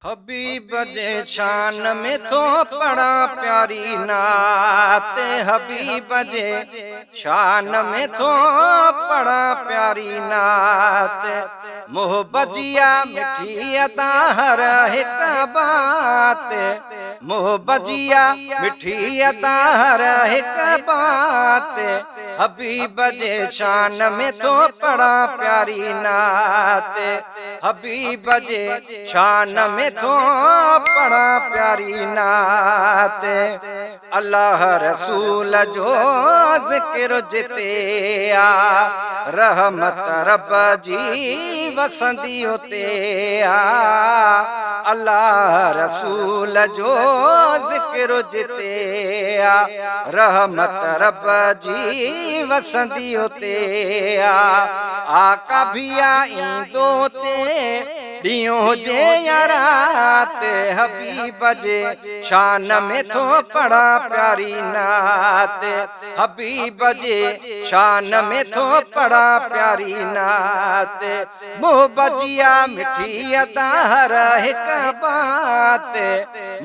حبيب جي شان ۾ ٿو پڙهان پياري نعت حبيب جي شان ۾ ٿو پڙهان پياري نعت محب جي آ مٺي ادا هر هڪ بات محب جي آ مٺي ادا هر هڪ بات حبيب جي شان ۾ ٿو پڙهان پياري نعت حبيب جي شان ۾ ٿو پڙهان پياري نعت الله رسول جو ذڪر جتي آ رحمت رب جي وسندي اتي آ الله رسول جو ذڪر جتي آ رحمت رب جي وسندي اتي آ آقا ڀي آ ايندو اتي ڏينهن هجي يا رات حبيب جي شان ۾ ٿو پڙهان پياري نعت حبيب جي شان ۾ ٿو پڙهان پياري نعت محب جي آ مٺي ادا هر هڪ بات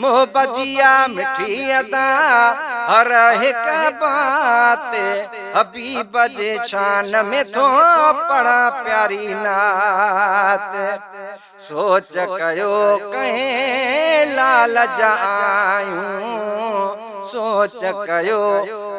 محب جي آ مٺي ادا هر هڪ بات حبيب جي شان ۾ ٿو پڙهان پياري نعت سوچ ڪيو ڪنهن لال جا آهيون سوچ ڪيو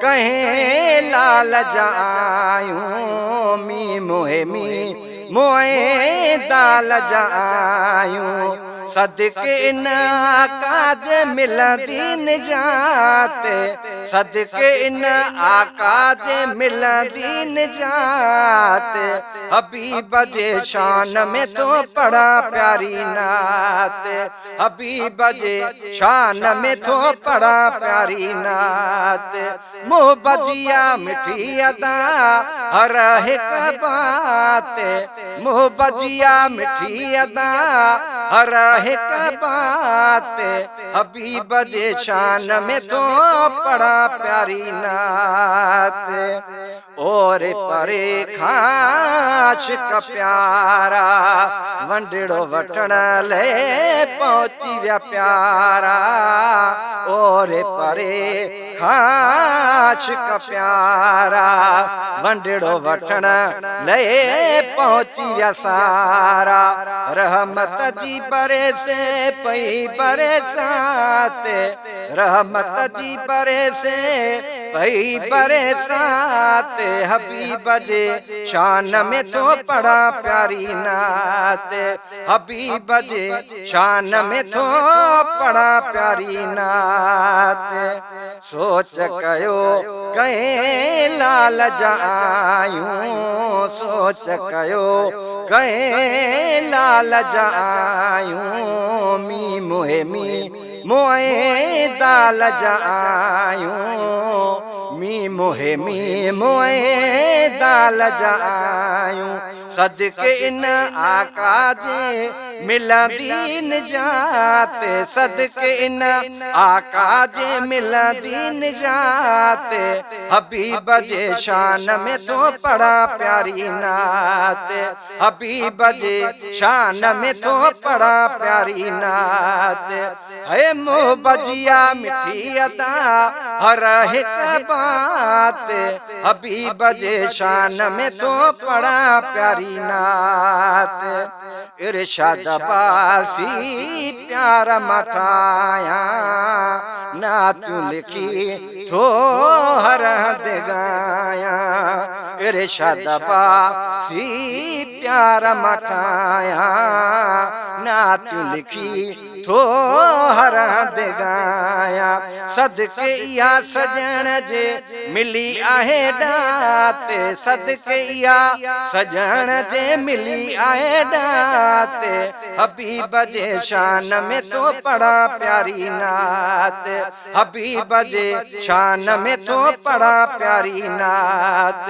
ڪنهن لال جا آهيون ميم هي ميم ۽ دال جا آهيون صدقي ان آقا جي ملندي نجات صدقي ان آقا جي ملندي نجات حبيب جي شان ۾ ٿو پڙهان پياري نعت حبيب جي شان ۾ ٿو پڙهان پياري نعت محب جي آ مٺي ادا هر هڪ بات محب جي آ مٺي ادا هر هڪ بات حبيب جي شان ۾ ٿو پڙهان پياري نعت اوري پري کان عاشق پيارا ونڊڙو وٺڻ لئه پهچي ويا پيارا اوري پري کان عاشق پيارا ونڊڙو وٺڻ لئه پهچي ويا سارا رحمت جي برسي پئي برسات رحمت جي برسي پئي برسات حبيب جي شان ۾ ٿو پڙهان پياري نعت حبيب جي شان ۾ ٿو پڙهان پياري نعت سوچ ڪيو ڪنهن لال جا آهيون سوچ ڪيو ڪنهن لال جا آهيون ميم هي ميم ۽ دال جا آهيون ميم هي ميم ۽ دال جا آهيون صدقي ان آقا جي ملندي نجات صدقي ان آقا جي ملندي نجات حبيب جي شان ۾ ٿو پڙهان پياري نعت حبيب جي شان ۾ ٿو پڙهان پياري نعت هي محب جي آ مٺي ادا هر هڪ بات حبيب جي شان ۾ ٿو پڙهان پياري نعت ارشاد عباسي پيار مان ٺاهيان نعتون لکي ٿو هر هنڌ ڳايان ارشاد عباسي پيار مان ٺاهيان نعتون لکي ٿو هر هنڌ ڳايان صدقي اها سڄڻ جي ملي آهي ڏات صدقي اها سڄڻ جي ملي آهي ڏات حبيب جي شان ۾ ٿو پڙهان پياري نعت حبيب جي شان ۾ ٿو پڙهان پياري نعت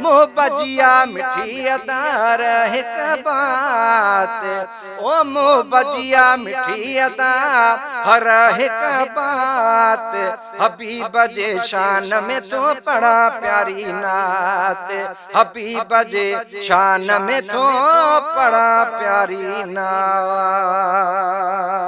محب جي آ مٺي ادا هر هڪ بات او محب جي آ مٺي ادا هر هڪ بات حبيب جي شان ۾ ٿو پڙهان پياري نعت حبيب جي شان ۾ ٿو پڙهان پياري نعت.